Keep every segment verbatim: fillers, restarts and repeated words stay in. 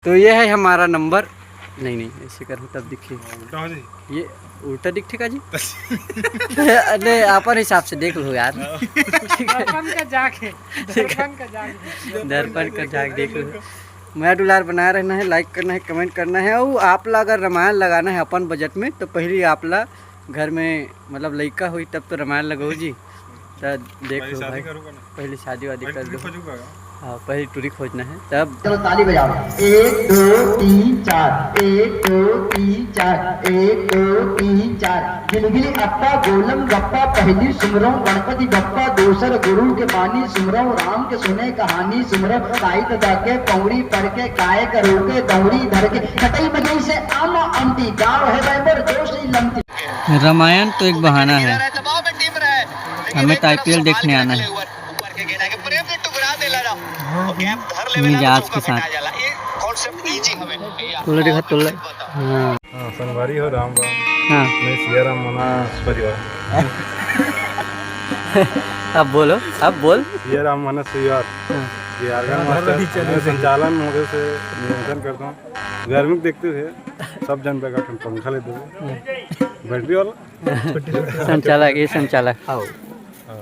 तो ये है हमारा नंबर। नहीं, नहीं, ऐसे करूँ तब दिखे। उल्टा हो जाए। ये उल्टा दिखथे का जी? अरे, अपन हिसाब से देख लो यार। दर्पण का जाके, दर्पण का जाके। दर्पण का जाके देख लो। मया दुलार बनाए रहना है, लाइक करना है, कमेंट करना है। और आप ला अगर रामायण लगाना है अपन बजट में, तो पहले आप ला घर में, मतलब, लइका होई तब तो रामायण लगाओ जी। त देख पहले लो शादी भाई, करो का ना? पहले शादी वादी पहले कर टूरी लो। खोजो का? हाँ, पहले टूरी खोजना है तब। चलो, ताली बजाओ। एक, दो, तीन, चार। एक, दो, तीन, चार। एक, दो, तीन, चार। गिलगिली अप्पा, गोलम गप्पा, पहली सुमरो गणपति बप्पा, दूसर गुरु के पानी सुमरो, राम के सुने कहानी सुमरो, ताई दादा के पौड़ी पढ़ के, काय करो के दौड़ी धर के, कटई बजई से आम अमती, गाँव है बैबर जोशी लमती। रामायण तो एक बहाना है, हमें तो आईपीएल देखने आना है। मिजाज के साथ। तोला देखा, तोला। हाँ। हाँ, संगवारी हो, राम राम। हाँ। मैं सिया राम मानस परिवार। अब बोलो, अब बोल। सिया राम मानस परिवार। हाँ। ये आर्गन मास्टर, मैं संचालन महोदय से निवेदन करता हूँ, गर्मी को देखते हुए सब जन बैठा पंखा ले दो। हाँ। बैटरी वाला। संचालक, ये संचालक। आओ।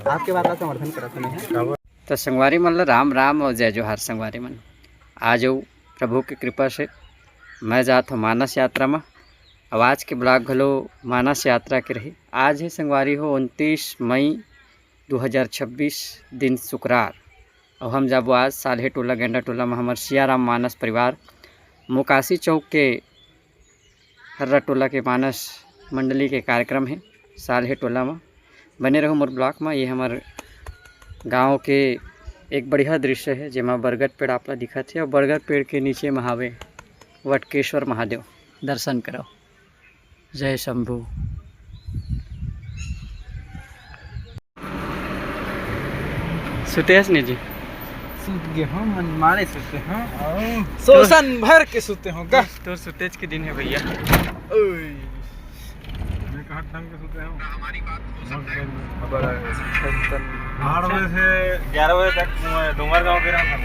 आपके बात का समर्थन करत हन। तो संगवारी मन ल राम राम और जय जोहार। संगवारी मन, आ जाओ, प्रभु के कृपा से मैं जात हूँ मानस यात्रा में। अब आज के ब्लॉग घलो मानस यात्रा के रही। आज है संगवारी हो उनतीस मई दो हज़ार छब्बीस, दिन शुक्रार। और हम जाबो आज साल्हे टोला गेंडा टोला में हमर सियाराम मानस परिवार मोकासी चौक के हर्रा टोला के मानस मंडली के कार्यक्रम हे साल्हे टोला म। बने रहो मोर ब्लॉग म। ये हमर गांव के एक बढ़िया दृश्य हे, जेमा बरगद पेड़ आप ला दिखत हे और बरगद पेड़ के नीचे म हावे वटकेश्वर महादेव। दर्शन करो। जय शंभू। सुते हस नहीं जी? सुत गे हो, मन मारे सुते हो। शोषण भर के सुते हो का? तोर सुतेच के दिन हे भैया। ओए। मैं कहाँ ढंग के सुते हो? आठ बजे से ग्यारह बजे तक डोंगरगांव के रहा था।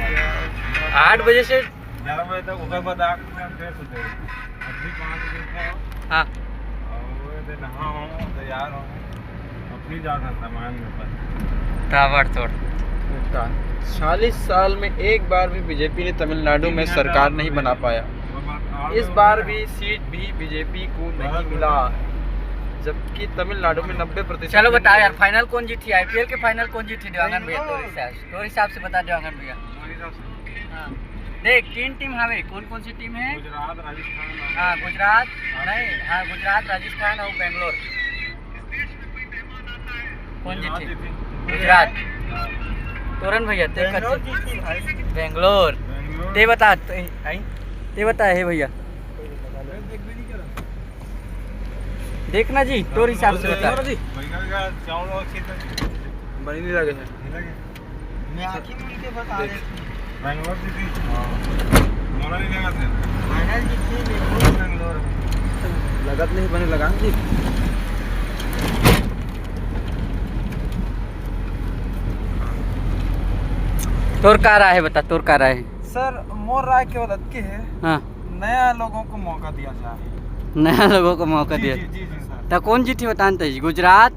आठ बजे से ग्यारह बजे तक, ओकर बाद आठ बजे फिर सुते। अभी पाँच बजे उठा हूँ। हाँ। और वो दे नहा हूँ, तैयार हूँ। अब फिर जा सकता मान में पर। ताबड़तोड़। चालीस साल में एक बार भी बीजेपी ने तमिलनाडु में सरकार नहीं बना पाया। इस बार भी सीट भी बीजेपी को नहीं मिला, जबकि तमिलनाडु में नब्बे प्रतिशत। चलो बताओ यार, फाइनल कौन जीती? आईपीएल के फाइनल कौन जीती? देवांगन भैया, तोर हिसाब से, तोर हिसाब से बता देवांगन भैया। हाँ। देख, तीन टीम हवे, कौन कौन सी टीम है? गुजरात, राजस्थान। हाँ, गुजरात, नहीं, हाँ, गुजरात, राजस्थान और बेंगलोर। कौन जीती? गुजरात। तोरन भैया, ते बेंगलोर कते? जीती भाई। बेंगलोर। बेंगलोर। ते बता, ते, आई? ते बता हे भैया। देखना जी, तोर हिसाब से बता। भैया का चावल और खेत है। बनी नहीं लगे है। नहीं लगे। मैं आँखी मूंद के बता देती हूँ। बैंगलोर जीती। मोला नहीं लगा था। फाइनल जीती बेंगलोर, बैंगलोर। लगत नहीं बने लगा जी। तोर का राय है बता, तोर का राय है? सर, मोर राय केवल अतके है, हाँ। नया लोगों को मौका दिया जाए। नया लोगों को मौका जी, दिया। जी, जी, जी, सर। तो कौन जीती बता न तही? गुजरात,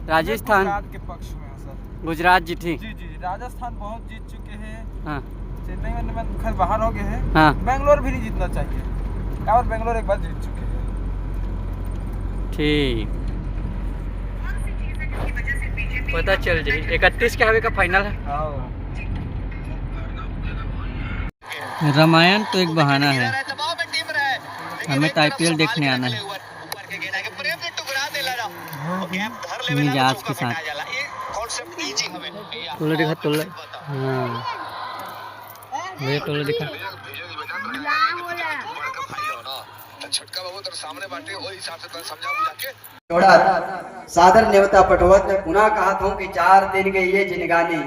राजस्थान? गुजरात के पक्ष में है, सर। गुजरात जीती? जी, जी, राजस्थान बहुत जीत चुके हैं। हाँ। चेन्नई में, में खैर बाहर हो गए हैं। हाँ। बैंगलोर भी नहीं जीतना चाहिए, और बैंगलोर एक बार जीत चुके हैं। ठीक। पता चल जाई, इकतीस के हवे का फाइनल है? हाँ। रामायण तो एक बहाना है, हमें तो आईपीएल देखने आना है। मिजाज के साथ। तोला दिखा, तोला। हाँ। भैया, तोला दिखा। छोड़ा, सादर नेवता पठवत में पुनः कहा था कि चार दिन के ये जिनगानी,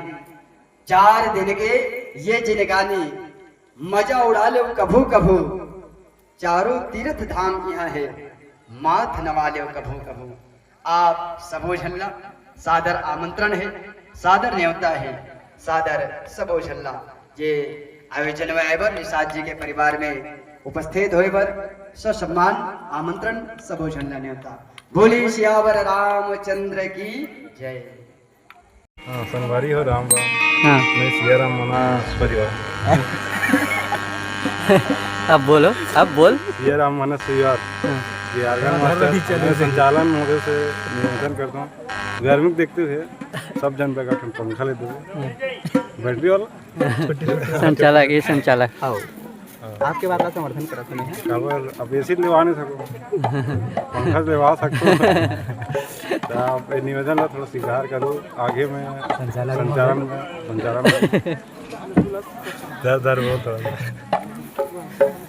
चार दिन के ये जिनगानी, मजा उड़ा ले कभू कभू। चारों तीर्थ धाम यहाँ है, माथ नवा ले कभू कभू। आप सबो झन ला सादर आमंत्रण है, सादर नेवता है, सादर सबो झन ला। जे आयोजन में आए बर निषाद जी के परिवार में उपस्थित होए बर ससम्मान आमंत्रण सबो झन ला नेवता। बोली सियावर रामचंद्र की जय। हाँ, संगवारी हो, राम राम। हाँ। मैं सिया राम मानस परिवार। अब बोलो, अब बोल। सिया राम मानस परिवार। हाँ। ये आर्गन मास्टर, मैं संचालन महोदय से निवेदन करता हूँ, गर्मी को देखते हुए सब जन बैठा पंखा ले दो, बैटरी वाला। संचालक, ये संचालक। आओ। आपके बात का समर्थन करत हन। काबर, अब एसी लेवा नहीं सको, पंखा लेवा सको। तो आप ये निवेदन ला थोड़ा स्वीकार करो आगे में संचालन संचालन में। में, संचालन में। दर दर बहुत हो।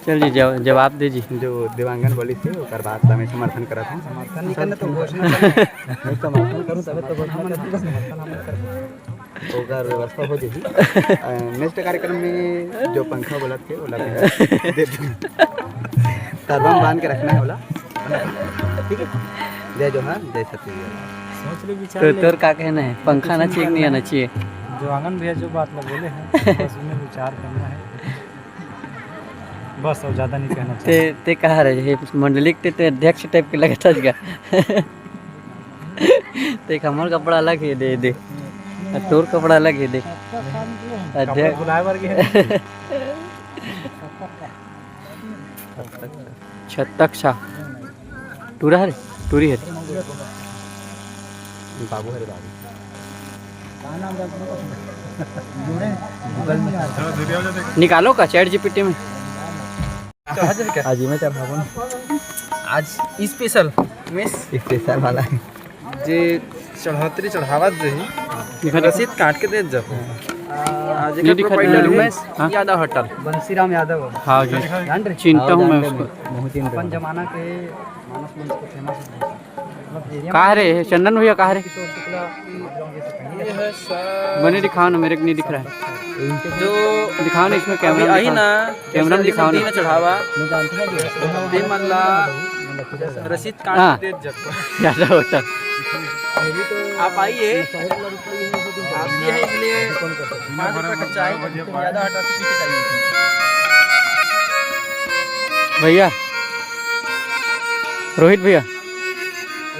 चल जी, जव-, जवाब दे जी। जो देवांगन बोली थी, ओकर बात ला मैं समर्थन करत हूँ। समर्थन नहीं करना तो घोषणा करना। मैं समर्थन करूँ तबे तो घोषणा करना। समर्थन हम करबो। ओकर व्यवस्था हो जाही। अ, next कार्यक्रम में जो पंखा बोलत थे, ओला दे दे। तरबा में बांध के रखना है ओला। ठीक है? जय जोहार, जय छत्तीसगढ़। सोच ले, विचार तो ले। तोर का कहना है, पंखा आना चाहिए कि नहीं आना चाहिए? जो आंगन भैया जो बात ला बोले हैं, बस उन्हें विचार करना है। बस, और ज्यादा नहीं कहना चाहिए। ते, ते कहा रहे, हे मंडली के ते, ते अध्यक्ष type के लगत हस गा। देख, हमर कपड़ा अलग है, दे, दे। आ तोर कपड़ा अलग है, देख। कपड़ा अध्यक्ष। भुलाए बर गए। छत्तक छा। टूरा हरे? टूरी हरे? बाबू हरे, बाबू। निकालो का ChatGPT में? आज मैं चढ़ाबो ना। आज special में special वाला है। जे चढ़ौतरी चढ़ावत रही, दिखा दे। रसीद काट के देत जाबो। आज नहीं एकर दिखा proprietor दे। है हाँ। यादव होटल। बंसीराम यादव। हाँ जी। जान रहे? चिंता हूँ मैं उसको। बहुत ही अपन जमाना के मानस मंच को famous है। मतलब area का रे, चंदन भैया का रे? किशोर शुक्ला ये है सा- बने दिखाओ ना, मेरे को नहीं दिख रहा है। जो दिखाओ ना, इसमें अभी camera में आई दिखाओ। ना, camera में जैसे दिखाओ ना। दिन चढ़ावा, दे मन ला रसीद काट हाँ। दे जब। ज्यादा होता। आप आइए, आप भी है इसलिए पाँच रुपये का चाय, ज्यादा हटा से पी के जाइए। भैया, रोहित भैया,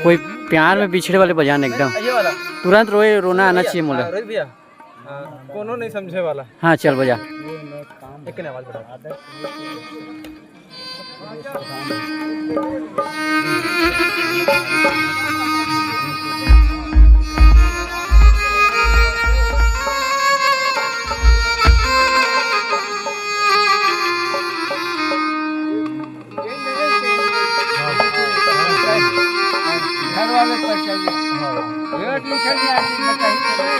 कोई प्यार में बिछड़े वाले बजान एकदम। ये वाला। तुरंत रोए, रोना आना चाहिए मोला। हाँ, रोहित भैया। हाँ, कोनो नहीं समझे वाला। हाँ, चल बजा। एक ने आवाज बढ़ा। घर वाले पर चल। ये ट्यूशन में आदमी में कहीं चले।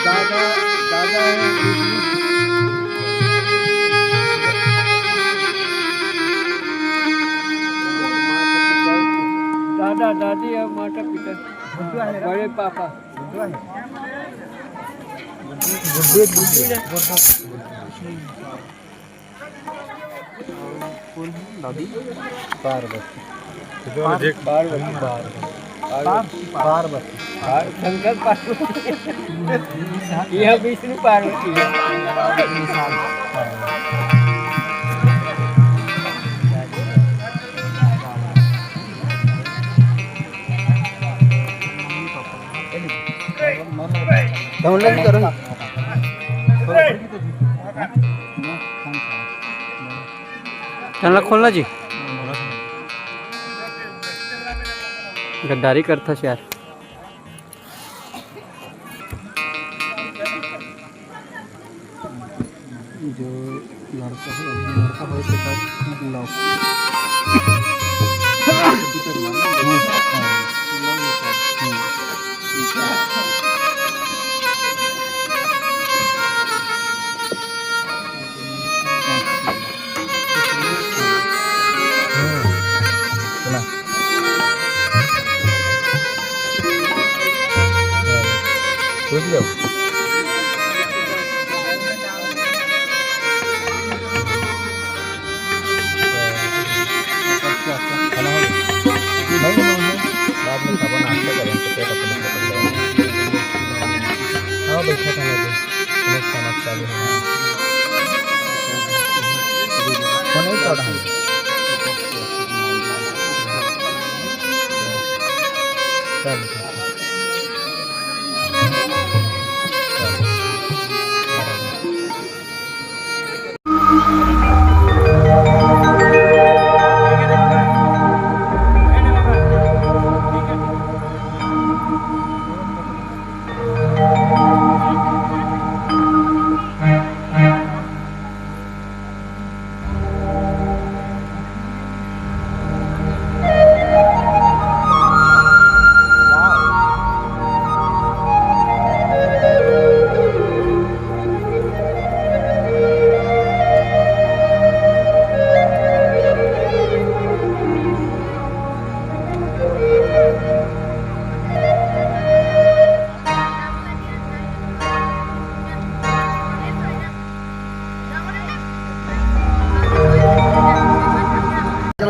दादा, दादा है। दादा, दादी और माता पिता। बड़े पापा। कौन है दादी? पार्वती। पार्वती, पार्वती, पार्वती। पार्वती, पार्वती। पार-, शंकर पार्वती। यह विष्णु पार्वती है। Download नहीं करो ना। चैनल खोलना जी। गद्दारी करता यार। जो लड़का है, अभी लड़का हो तो कर लो। चलो,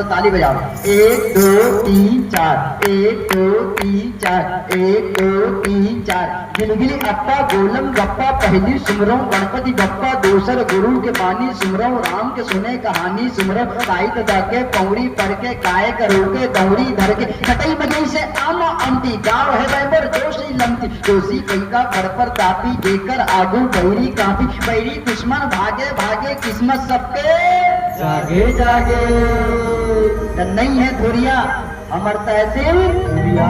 ताली बजाओ। एक, दो, तीन, चार। एक, दो, तीन, चार। एक, दो, तीन, चार। गिलगिली अप्पा, गोलम गप्पा, पहली सुमरौं गणपति बप्पा, दोसर गुरु के बानी सुमरौं, राम के सुने कहानी सुमरौं, दाई ददा के पौरी पर के, काय करो के दौरी धर के, कटई मजई से आमा अमती, गाँव हे बैबर जोशी लमती, जोशी कई का फड़ पर तापी, जेकर आगू बैरी कांपी, बैरी दुश्मन भागे भागे, किस्मत सबके जागे जागे। त नहीं है धुरिया हमर तहसील छुरिया।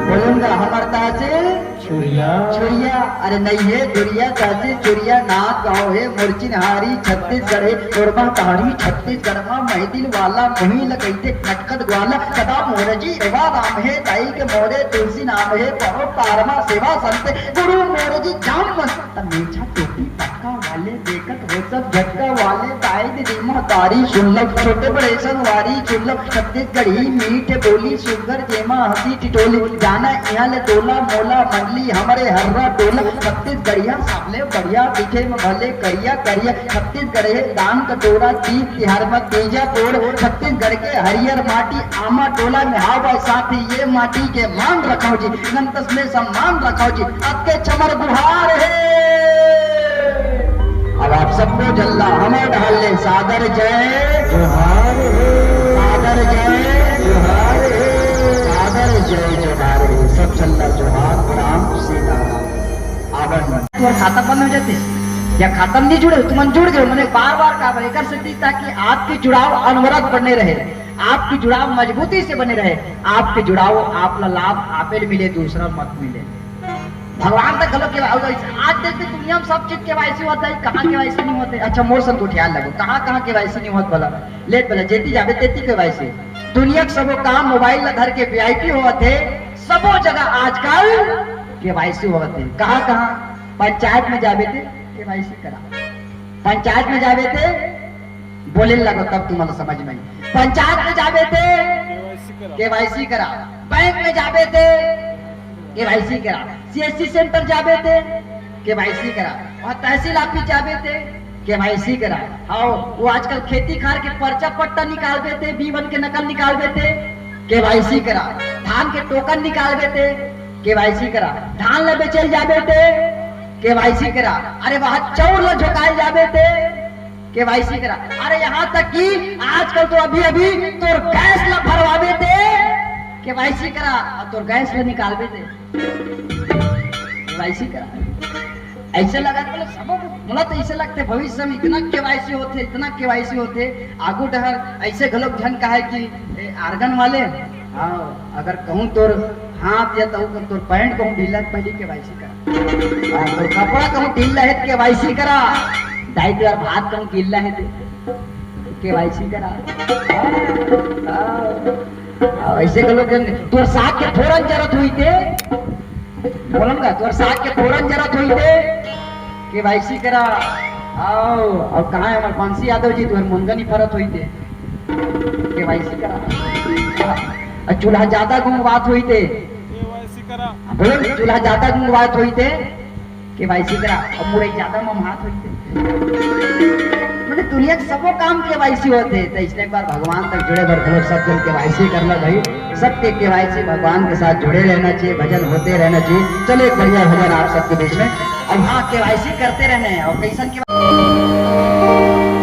बोलूंगा, हमर तहसील छुरिया। छुरिया। अरे नहीं है धुरिया तहसील छुरिया, ना गाँव है मोर चिन्हारी छत्तीसगढ़ है, मोर महतारी छत्तीसगढ़ मा, महिदिल वाला मुही लगैते नटखट ग्वाला, सदा मोर जी एवा राम है, दाई के मोरे तुलसी नाम है, परोपकार मा सेवा संत, गुरु मोर जी जाम मन। त मेछा टोपी पक्का वाले, देखत हो सब झटका वाले, ताई दीदी महतारी सुन लो, छोटे बड़े संगवारी सुन लो, छत्तीसगढ़ी मीठ बोली सुघर जेमा हंसी टिटोली, जाना इहाँ ले टोला मोला मंडली हमरे हर्रा टोला, छत्तीसगढ़िया सबले बढ़िया, दिखे में भले करिया करिया, छत्तीसगढ़ हे दान कटोरा, तीज तिहार में तीजा पोर, छत्तीसगढ़ के हरियर माटी, आमा टोला में हावय साथी, ये माटी के मान रखव जी, संतस में सम्मान रखव जी। अतके छमर गुहार हे। अब आप सबको जल्ला हमर ढाल ले सादर जय जोहार हे। सादर जय जोहार हे। सादर जय जोहार हे। सब जल्ला जोहार प्रणाम सीताराम। आवन। तोर खाता बंद हो जाते या खाता में नहीं जुड़े, तुमन जुड़ गए, मैंने बार बार कहा भाई, कर सकती ताकि आपके जुड़ाव अनवरत बने रहे, आपके जुड़ाव मजबूती से बने रहे, आपके जुड़ाव आप ला लाभ आपे ले मिले, दूसरा मत मिले। भगवान तक गलत के आज देखते दुनिया में सब चीज केवाईसी होता है, कहाँ केवाईसी नहीं होते? अच्छा, मोर संग गोठियाल लगो, कहाँ कहाँ केवाईसी नहीं होत भला? लेट भला जेती जाबे तेती केवाईसी। दुनिया के सबो काम मोबाइल ला धर के वीआईपी होत है, सबो जगह आजकल केवाईसी होत है। कहाँ कहाँ? पंचायत में जाबे ते केवाईसी करा, पंचायत में जाबे ते बोले लगो तब तुम्हारा समझ में। पंचायत में जाबे ते केवाईसी करा, बैंक में जाबे ते केवाईसी करा, सीएससी सेंटर जाबे ते केवाईसी करा, और तहसील ऑफिस जाबे ते केवाईसी करा। हाँ, वो आजकल खेती खार के पर्चा पट्टा निकालबे ते, बीवन के नकल निकालबे ते केवाईसी करा, धान के टोकन निकालबे ते केवाईसी करा, धान ला बेचल जाबे ते केवाईसी करा, अरे वहाँ चौर ला झोंकाए जाबे ते केवाईसी करा। अरे यहाँ तक कि आजकल तो अभी अभी तोर गैस ला भरवाबे ते केवाईसी करा, और तोर गैस ला निकालबे ते केवाईसी करा। ऐसे लगा बोले सब, मोला तो ऐसे लगते भविष्य में इतना केवाईसी होते, इतना केवाईसी होते, आगू डहर ऐसे घलोक झन कहे कि ए, आर्गन वाले, हाँ, अगर कहूँ तोर हाथ या तहु तोर पैंट कहूँ ढीला है, पहली केवाईसी करा। हाँ, तोर कपड़ा कहूँ ढीला है, केवाईसी करा। दाई तोर भात कहूँ ढीला है, केवाईसी करा। हाँ, हाँ। हाँ, ऐसे घलोक झन, तोर साग के फोरन जरत हुई ते, बोलम का, तोर साग के फोरन जरत होई ते, केवाईसी करा। आओ, और कहाँ है हमारे बंसी यादव जी, तोर मुनगा नहीं फरत होई ते, केवाईसी करा। और चूल्हा ज्यादा गुमवात होई ते, केवाईसी करा। बोलो, चूल्हा ज्यादा गुमवात होई ते, केवाईसी करा। और मुरई ज्यादा ममहात होई ते, मतलब दुनिया के सबो काम केवाईसी होते। तो इसने एक बार भगवान तक जुड़े बर घलो सब जन केवाईसी करना भाई। सबके केवाईसी भगवान के साथ जुड़े रहना चाहिए, भजन होते रहना चाहिए। चलो एक बढ़िया भजन आप सबके बीच में। अब हाँ, केवाईसी करते रहने हैं। और कैसन केवाईसी?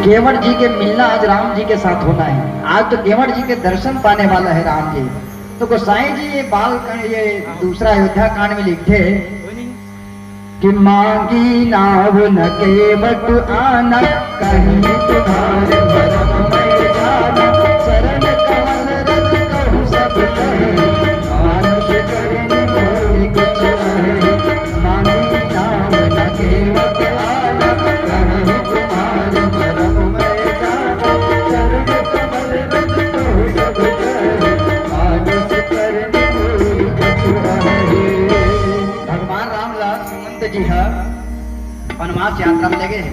केवट जी के मिलना आज राम जी के साथ होना है। आज तो केवट जी के दर्शन पाने वाला है राम जी। तो गोसाई जी ये बाल कांड, ये दूसरा अयोध्या कांड में लिखथे कि मांगी नाव न केवट आना, कहीं तुम्हारे भरम मैं जाना, शरण कमल रज कहूँ सब कहे, मानुष करनी मोरी कुछ नहीं। भगवान राम ला सुमंत जी ह वनवास यात्रा में लेगे हे।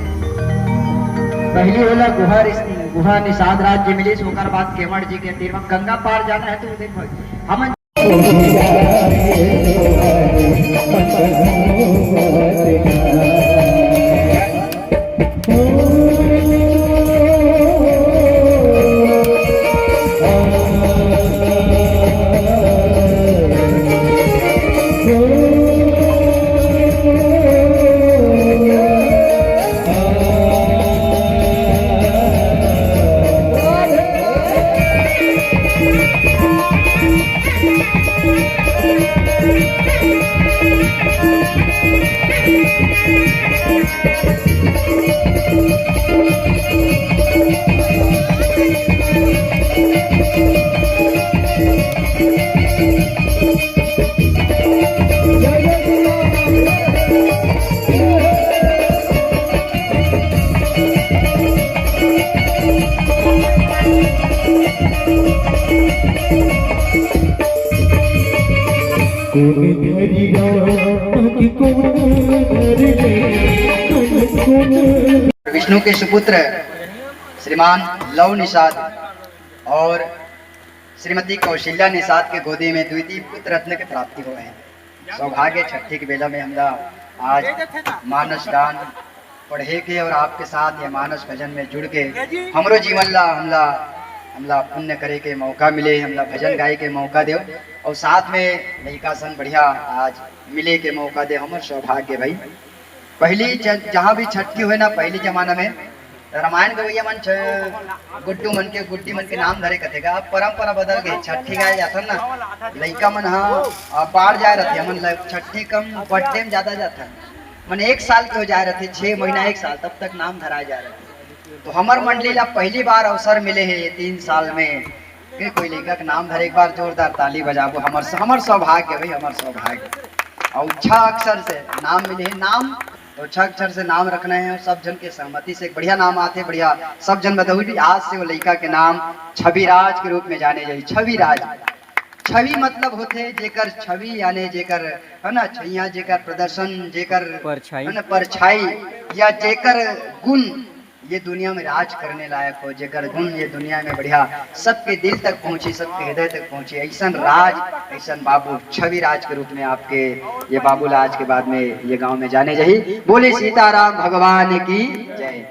पहली ओला गुहा रिस-, गुहा निषाद राज जी मिलिस, ओकर बाद केवट जी के तीर में गंगा पार जाना है। तो देखो, हमन विष्णु के सुपुत्र श्रीमान लव निषाद और श्रीमती कौशल्या निषाद के गोदी में द्वितीय पुत्र रत्न के प्राप्ति होय हे। सौभाग्य छठी के बेला में हमला आज मानस गान पढ़े के और आपके साथ ये मानस भजन में जुड़ के हमरो जीवन ला हमला हमला पुण्य करे के मौका मिले, हमला भजन गाए के मौका देव और साथ में लइका सन बढ़िया आज मिले के मौका दे, हमर सौभाग्य भाई। पहली ज-, जहाँ भी छठी होय ना, पहली जमाना में रामायण गवैया मन छ-, गुड्डू मन के, गुड्डी मन के नाम धरे कथे गा। अब परंपरा बदल गई, छठी गाए जाथन ना, लइका मन ह, आ, बाढ़ जाए रहथे, हमन ल-, छठी कम birthday में ज्यादा जाथन, मन एक साल के हो जाए रहथे, छह महीना, एक साल, तब तक नाम धराए जाए रहथे। तो हमर मंडली ला पहली बार अवसर मिले हे ये तीन साल में, के कोई लइका के नाम धरे, एक बार जोरदार ताली बजाबो। हमर, हमर सौभाग्य भाई, हमर सौभाग्य। और छह अक्षर से नाम मिले हे, नाम तो छह अक्षर से नाम रखना है और सब जन के सहमति से एक बढ़िया नाम आथे, बढ़िया सब जन बताऊ भी। आज से वो लइका के नाम छविराज के रूप में जाने जाही। छविराज, छवि मतलब होथे जेकर छवि, यानी जेकर, है ना, छैया, जेकर प्रदर्शन, जेकर परछाई। है ना, परछाई, या जेकर गुण ये दुनिया में राज करने लायक हो, जेकर गुण ये दुनिया में बढ़िया सबके दिल तक पहुँची, सबके हृदय तक पहुँची, ऐसन राज, ऐसन बाबू छवि राज के रूप में आपके ये बाबू ला आज के बाद में ये गांव में जाने जाही। बोले सीताराम भगवान की जय।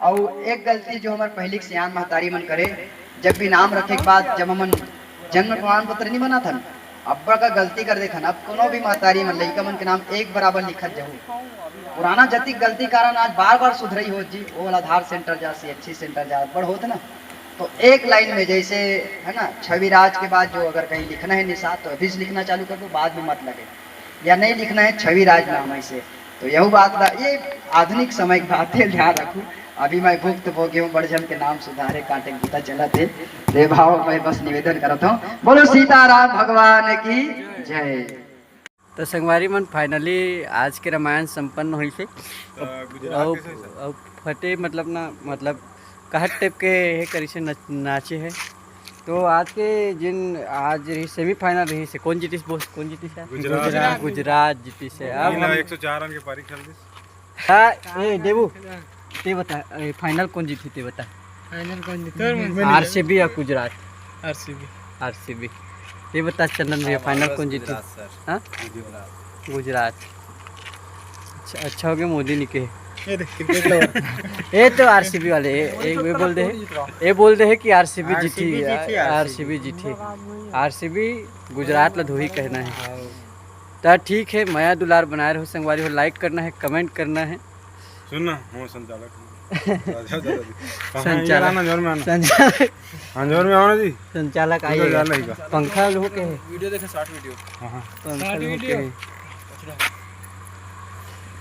और एक गलती जो हमारे पहले के सियान महतारी मन करे, जब भी नाम रखे के बाद जब हमन जन्म प्रमाण पत्र नहीं बनाथन, अब्बड़ का गलती कर देथन। अब कोनो भी महतारी मन लइका मन के नाम एक बराबर लिखत जाहू। पुराना जतिक गलती कारण आज बार बार सुधरई होत जी, वो वाला आधार सेंटर जा, सीएचसी सेंटर जा, अब्बड़ होत ना। तो एक लाइन में जैसे, है ना, छविराज के बाद जो अगर कहीं लिखना है निषाद, तो अभी से लिखना चालू कर दो, बाद में मत लगे, या नहीं लिखना है छविराज नाम ऐसे। तो यहू बात ला, ये आधुनिक समय के बात है, ध्यान रखू। अभी मैं भुक्तभोगी हूँ, बड़ झन के नाम सुधारे काटे के बुता चलत हे। दे भाव, मैं बस निवेदन करत हूँ, बोलो सीताराम भगवान की जय। तो संगवारी मन, finally आज के रामायण संपन्न होइस हे। तो गुजरात अउ, कैसे होइस हे? अउ फटे मतलब ना, मतलब कहत टाइप के हे करिसे नच-, नाचे हे। तो आज के जिन, आज रही सेमीफाइनल रहिस हे, कौन जीतिस बोस, कौन जीतिस हे? गुजरात। गुजरात, गुजरात जीतिस हे। अब तीन हम एक सौ चार रन के पारी खेल दिस। हाँ, ए देवू, ते बता, ए, फाइनल कौन जीती, ते बता। फाइनल कौन जीती? तोर मन। आरसीबी या गुजरात? आरसीबी। आरसीबी। ते बता चंदन भैया, हमारा फाइनल बस कौन जीती? गुजरात, सर। हाँ? गुजरात। गुजरात। अच्छा, अच्छा हो गया मोदी नहीं कहे। ये देख, क्रिकेट लवर। ये तो आरसीबी वाले, ये, ये, ये बोल दे, ये बोल दे है कि आरसीबी जीती, आरसीबी जीती, आरसीबी। आरसीबी जीती। आरसीबी गुजरात ला धोही कहना है। हाँ। तो ठीक है, मया दुलार बनाए रहो संगवारी हो, लाइक करना है, कमेंट करना है। सुन ना, वो संचालक। कहाँ है? संचालक। इधर आना, अंजोर में आना। संचालक। अंजोर में आओ ना जी। संचालक इधर आइए। जाना ही का। पंखा लो के है। वीडियो देखे साठ वीडियो। हाँ, हाँ। पंखा लो के है।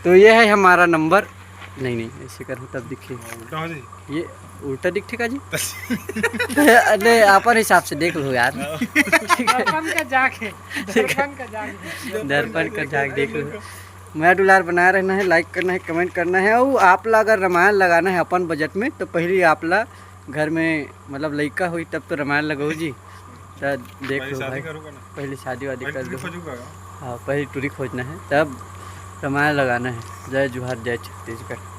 तो ये है हमारा नंबर। नहीं, नहीं, ऐसे करूँ तब दिखे। उल्टा हो जाए। ये उल्टा दिखे का जी? अरे, अपन हिसाब से देख लो यार। दर्पण का जाके, दर्पण का जाके। दर्पण का जाके देख लो। मया दुलार बनाए रहना है, लाइक करना है, कमेंट करना है। और आप ला अगर रामायण लगाना है अपन बजट में, तो पहले आप ला घर में, मतलब, लइका होई तब तो रामायण लगाओ जी। तो देख पहले लो शादी भाई, करो का ना? पहले शादी वादी पहले कर टुरी लो। खोजो का? हाँ, पहले टुरी खोजना है, तब रामायण लगाना है। जय जोहार, जय छत्तीसगढ़।